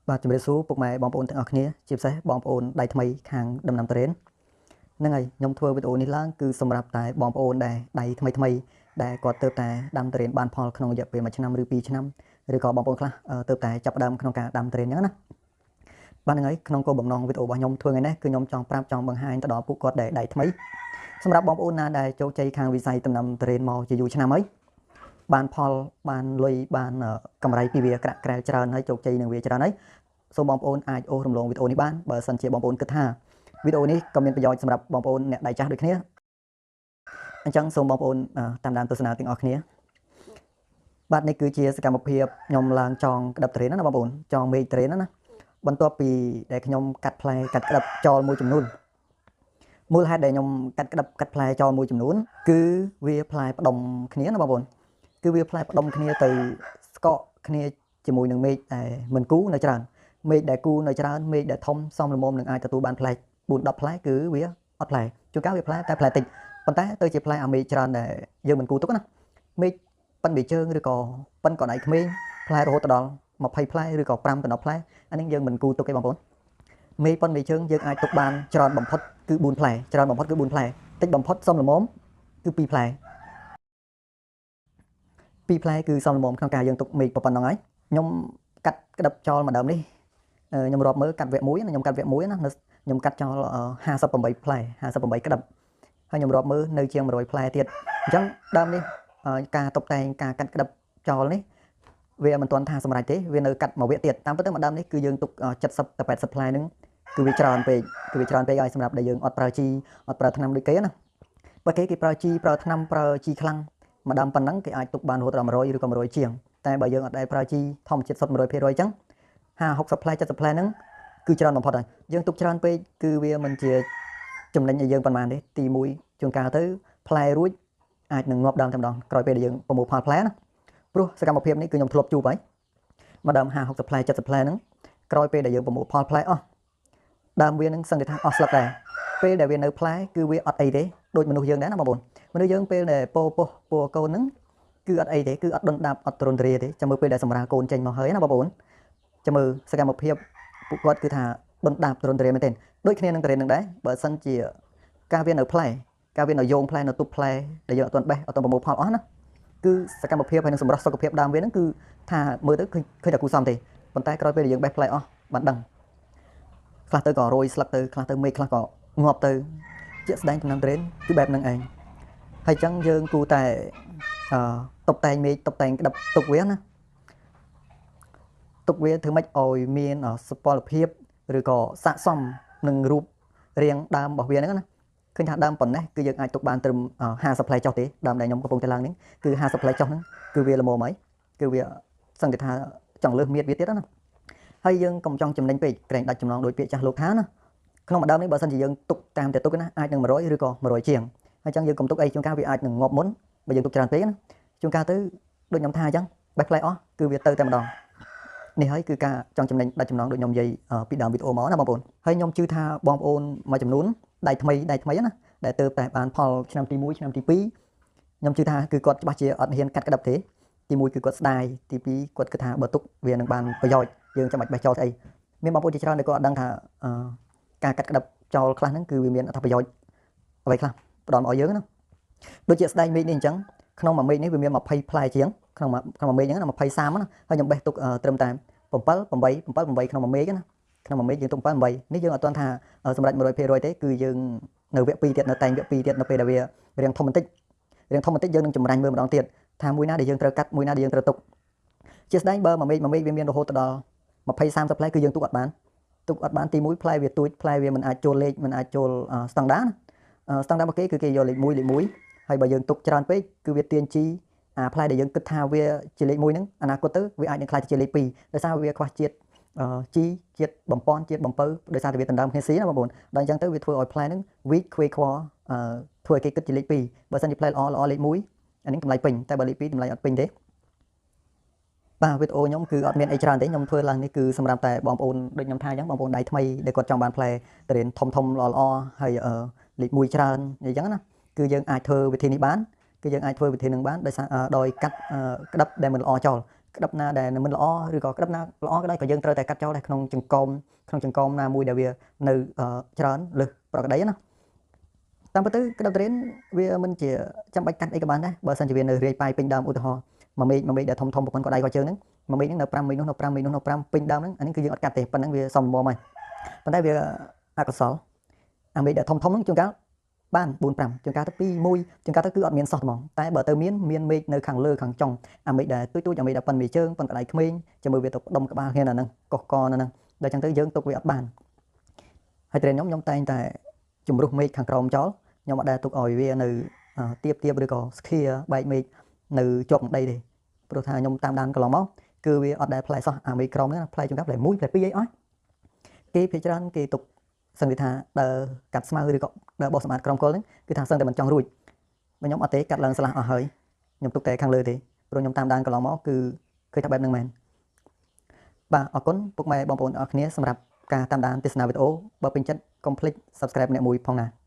បាទជំរាបសួរពុកម៉ែបងប្អូនទាំងអស់គ្នាជាពិសេសបងប្អូនដៃថ្មីខាងដំណាំទុរេនហ្នឹងហើយខ្ញុំធ្វើវីដេអូនេះឡើងគឺសម្រាប់តែបងប្អូនដែលដៃថ្មីថ្មីដែលគាត់ទើបតែដាំទុរេនបានផលក្នុងរយៈពេល1ឆ្នាំឬ2ឆ្នាំឬក៏បងប្អូនខ្លះទើបតែចាប់ផ្ដើមក្នុងការដាំទុរេនអញ្ចឹងណាបាទហ្នឹងហើយក្នុងគោលបំណងវីដេអូរបស់ខ្ញុំធ្វើថ្ងៃនេះគឺខ្ញុំចង់ប្រាប់ចង់បង្ហាញទៅដល់ពួកគាត់ដែលដៃថ្មីសម្រាប់បងប្អូនណាដែលជោគជ័យខាងវិស័យដំណាំទុរេនមកជាយូរឆ្នាំហើយបានផលបានលុយបានកម្រៃពីវាក្រាក់ក្រែលច្រើនហើយជោគជ័យនឹងវាច្រើនហើយសូមបងប្អូនអាចអូសរំលងវីដេអូនេះបានបើសិនជាបងប្អូនគិតថាវីដេអូនេះក៏មានប្រយោជន៍សម្រាប់បងប្អូនអ្នកដៃចាស់ដូចគ្នាអញ្ចឹងសូមបងប្អូនតាមដានទស្សនាទាំងអស់គ្នាបាទនេះគឺជាសកម្មភាពខ្ញុំឡើងចងក្តាប់ទុរេនណាបងប្អូនចងមេឃទុរេនណាបន្ទាប់ពីដែលខ្ញុំកាត់ផ្លែកាត់ក្តាប់ចោលមួយចំនួនមូលហេតុដែលខ្ញុំកាត់ក្តាប់កាត់ផ្លែចោលមួយចំនួនគឺវាផ្លែផ្ដុំគ្នាណាបងប្អូនគឺវាផ្លែផ្ដុំគ្នាទៅស្កកគ្នាជាមួយនឹងមេឃដែលមិនគូនៅច្រើនមេឃដែលគូនៅច្រើនមេឃដែលធំសមល្មមនឹងអាចទទួលបានផ្លែ4 10ផ្លែគឺវាអត់ផ្លែជួនកាលវាផ្លែតែផ្លែតិចប៉ុន្តែទៅជាផ្លែអាមេឃច្រើនដែលយើងមិនគូទុកណាមេឃប៉ិនបីជើងឬក៏ប៉ិនកដៃក្មេងផ្លែរហូតដល់20ផ្លែឬក៏5ដល់10ផ្លែអានេះយើងមិនគូទុកទេបងប្អូនមេឃប៉ុនបីជើងយើងអាចទុកបានច្រើនបំផុតគឺ4ផ្លែច្រើនបំផុតគឺ4ផ្លែតិចបំផុតសមល្មមគឺ2ផ្លែ2ផ្លែគឺសមល្មមក្នុងការយើងទុកមេឃប៉ុណ្ណឹងហើយខ្ញុំកាត់ក្តាប់ចោលមួយដើមនេះខ្ញុំរាប់មើលកាត់វគ្គ1ណាខ្ញុំកាត់វគ្គ1ណាខ្ញុំកាត់ចោល58ផ្លែ58ក្តាប់ហើយខ្ញុំរាប់មើលនៅជាង100ផ្លែទៀតអញ្ចឹងដើមនេះការតុបតែងការកាត់ក្តាប់ចោលនេះវាមិនទាន់ថាសម្រេចទេវានៅកាត់មួយវគ្គទៀតតាមពិតទៅមួយដើមនេះគឺយើងទុក70ទៅ80ផ្លែហ្នឹងគឺវាច្រើនពេកគឺវាច្រើនពេកហើយសម្រាប់ដែលយើងអត់ប្រើជីអត់ប្រើថ្នាំដូចគេណាបើគេប្រើជីប្រើថ្នាំប្រើជីខ្លាំងមួយដើមប៉ុណ្ណឹងគេអាចទុកបានរហូតដល់100ឬក៏100ជាងតែបើយើងអត់ដែលប្រើជីធម្មជាតិសុទ្ធ100%អញ្ចឹង50 60ផ្លែ70ផ្លែហ្នឹងគឺច្រើនបំផុតហើយយើងទុកច្រើនពេកគឺវាមិនជាចំណេញឲ្យយើងប៉ុន្មានទេទី1ជួនកាលទៅផ្លែរួចអាចនឹងងាប់ដើមតែម្ដងក្រោយពេលដែលយើងប្រមូលផលផ្លែណាព្រោះសកម្មភាពនេះគឺខ្ញុំធ្លាប់ជួបហើយមួយដើម50 60ផ្លែ70ផ្លែហ្នឹងក្រោយពេលដែលយើងប្រមូលផលផ្លែអស់ដើមវានឹងសឹងតែថាអស់ស្លឹកដែរពេលដែលវានៅផ្លែគឺវាអត់អីទេដូចមនុស្សយើងដែរណាបងប្អូនមនុស្សយើងពេលដែលពោពោះពោកូនហ្នឹងគឺអត់អីទេគឺអត់ដុនដាបអត់ទ្រន់ទ្រាទេចាំមើលពេលដែលសម្រាលកូនចេញមកហើយណាបងប្អូនចាំមើលសកម្មភាពពួកគាត់គឺថាដុនដាបទ្រន់ទ្រាមែនទែនដូចគ្នានឹងទុរេននឹងដែរបើសិនជាការវានៅផ្លែការវានៅយោងផ្លែនៅទប់ផ្លែដែលយើងអត់ទាន់បេះអត់ទាន់ប្រមូលផលអស់ណាគឺសកម្មភាពហើយនឹងសម្រស់សុខភាពដើមវាហ្នឹងគឺថាមើលទៅឃើញតែគូសំទេប៉ុន្តែក្រោយពេលដែលយើងបេះផ្លែអស់បានដឹងខ្លះទៅក៏រយស្លឹកទៅខ្លះទៅមេឃខ្លះក៏ងាប់ទៅជាក់ស្ដែងដំណាំទុរេនគឺបែបហ្នឹងឯងហើយចឹងយើងគួរតែតុបតែងមេឃតុបតែងក្តាប់ទុកវាណាទុកវាធ្វើម៉េចឲ្យមានសុពលភាពឬក៏ស័ក្តិសមនឹងរូបរាងដើមរបស់វាហ្នឹងណាឃើញថាដើមប៉ុណ្ណេះគឺយើងអាចទុកបានត្រឹម50ផ្លែចុះទេដើមដែលខ្ញុំកំពុងតែឡើងនេះគឺ50ផ្លែចុះហ្នឹងគឺវាល្មមហើយគឺវាសឹងតែថាចង់លើសមៀតវាទៀតណាហើយយើងកុំចង់ចំណេញពេកក្រែងដាច់ចំណងដោយពាក្យចាស់លោកថាណាក្នុងមួយដើមនេះបើសិនជាយើងទុកតាមតែទុកណាអាចនឹង100ឬក៏100ជាងហើយចឹងយើងកុំទុកអីជួនកាលវាអាចនឹងងាប់មុនបើយើងទុកច្រើនពេកណាជួនកាលទៅដូចខ្ញុំថាអញ្ចឹងបេះផ្លែអស់គឺវាទៅតែម្ដងនេះហើយគឺការចង់ចំណេញដាច់ចំណងដូចខ្ញុំនិយាយពីដើមវីដេអូមកណាបងប្អូនហើយខ្ញុំជឿថាបងប្អូនមួយចំនួនដៃថ្មីដៃថ្មីណាដែលទើបតែបានផលឆ្នាំទី1ឆ្នាំទី2ខ្ញុំជឿថាគឺគាត់ច្បាស់ជាអត់ហ៊ានកាត់ក្តាប់ទេទី1គឺគាត់ស្ដាយទី2គាត់គិតថាបើទុកវានឹងបានប្រយោជន៍យើងចាំបាច់បេះចោលស្អីមានបងប្អូនជាច្រើនដែលគាត់អត់ដឹងថាការកាត់ក្តាប់ចោលខ្លះហ្នឹងគឺវាមានអត្ថប្រយោជន៍អ្វីខ្លះផ្ដល់មកឲ្យយើងណាដូចជាស្ដែងមេឃនេះអញ្ចឹងក្នុងមួយមេឃនេះវាមាន20ផ្លែជាងក្នុងមួយមេឃហ្នឹងណា20 30ណាហើយខ្ញុំបេះទុកត្រឹមតែ7 8 7 8ក្នុងមួយមេឃណាក្នុងមួយមេឃយើងទុក7 8នេះយើងអត់ទាន់ថាសម្រាប់100%ទេគឺយើងនៅវគ្គ2ទៀតនៅតែងវគ្គ2ទៀតនៅពេលដែលវារៀងធំបន្តិចរៀងធំបន្តិចយើងនឹងចម្រាញ់មើលម្ដងទៀតថាមួយណាដែលយើងត្រូវកាត់មួយណាដែលយើងត្រូវទុកជាស្ដែងបើមួយមេឃមួយមេឃវាមានរហូតដល់20 30ផ្លែគឺយើងទុកអត់បានទុកអត់បានទី1ផ្លែវាទូចផ្លែវាមិនអាចចូលលេខមិនអាចចូលស្តង់ដាណាស្តង់ដារបស់គេគឺគេយកលេខ1លេខ1ហើយបើយើងទុកច្រើនពេកគឺវាទាញជីអាផ្លែដែលយើងគិតថាវាជាលេខ1ហ្នឹងអនាគតទៅវាអាចនឹងក្លាយទៅជាលេខ2ដោយសារវាខ្វះជាតិជីជាតិបំពន់ជាតិបំពៅដោយសារតែវាដណ្ដើមគ្នាស៊ីណាបងប្អូនដល់អញ្ចឹងទៅវាធ្វើឲ្យផ្លែហ្នឹងវីកខ្វេខ្វធ្វើឲ្យគេគិតជាលេខ2បើសិនជាផ្លែល្អល្អលេខ1អានេះតម្លៃពេញតែបើលេខ2តម្លៃអត់ពេញទេបាទវីដេអូខ្ញុំគឺអត់មានអីច្រើនទេខ្ញុំធ្វើឡើងនេះគឺសម្រាប់តែបងប្អូនដូចខ្ញុំថាអញ្ចឹងបងប្អូនដៃថ្មីដែលគាត់ចង់បានផ្លែទុរេនធំធំល្អល្អហើយលេខ1ច្រើនអញ្ចឹងណាគឺយើងអាចធ្វើវិធីនេះបានគឺយើងអាចធ្វើវិធីនឹងបានដោយសារដោយកាត់ក្តាប់ដែលមិនល្អចោល ក្តាប់ណាដែលមិនល្អ ឬក៏ក្តាប់ណាល្អក៏ដោយ ក៏យើងត្រូវតែកាត់ចោលដែរ ក្នុងចង្កោម ក្នុងចង្កោមណាមួយដែលវានៅច្រើនលើសប្រក្តីណា។ តាមពិតទៅ ក្តាប់ទុរេនវាមិនជាចាំបាច់កាត់អីក៏បានដែរ បើសិនជាវានៅរាយប៉ាយពេញដើម។ ឧទាហរណ៍ មួយមេឃ មួយមេឃដែលធំធំ ប្រព័ន្ធក៏ដៃក៏ជើងហ្នឹង មួយមេឃហ្នឹងនៅ 5 មេឃនោះនៅ 5 មេឃនោះនៅ 5 ពេញដើមហ្នឹង អានេះគឺយើងអត់កាត់ទេ ប៉ុណ្ណឹងវាសមល្មមហើយ។ ប៉ុន្តែវាអកុសល អាមេឃដែលធំធំហ្នឹង ជួនកាលបាន 4 5 ជួនកាលទៅ 2 1 ជួនកាលទៅគឺអត់មានសោះហ្មង។ តែបើទៅមានមេឃនៅខាងលើខាងចុង អាមេឃដែលទូចទូច អាមេឃដែលប៉ុនមេជើង ប៉ុនកដៃក្មេង ជាមួយវាទៅផ្ដុំក្បាលគ្នានៅហ្នឹង កុសកនៅហ្នឹង ដល់ចឹងទៅយើងទុកវាអត់បានហើយ។ ត្រេនខ្ញុំ ខ្ញុំតែងតែជំរុះមេឃខាងក្រោមចោល ខ្ញុំអត់ដែលទុកឲ្យវានៅទៀបទៀប ឬក៏ស្ខៀបែកមេឃនៅជាប់នឹងដីទេ ព្រោះថាខ្ញុំតាមដានកន្លងមក គឺវាអត់ដែលផ្លែសោះ។ អាមេឃក្រោមហ្នឹងផ្លែ ជួនកាលផ្លែ 1 ផ្លែ 2 អីអស់ គេភាគច្រើនគេទុកសឹងថាដើរកាត់ស្មៅ ឬក៏ដើរបោះសម្អាតក្រោមគល់ហ្នឹង គឺថាសឹងតែមិនចង់រួច។ បើខ្ញុំអត់ទេ កាត់ឡើងស្លាស់អស់ហើយ ខ្ញុំទុកតែខាងលើទេ ព្រោះខ្ញុំតាមដានកន្លងមកគឺឃើញថាបែបហ្នឹងមែន។ បាទ អរគុណពុកម៉ែបងប្អូនអរគ្នាសម្រាប់ការតាមដានទស្សនាវីដេអូ។ បើពេញចិត្ត កុំភ្លេច Subscribe អ្នកមួយផងណា។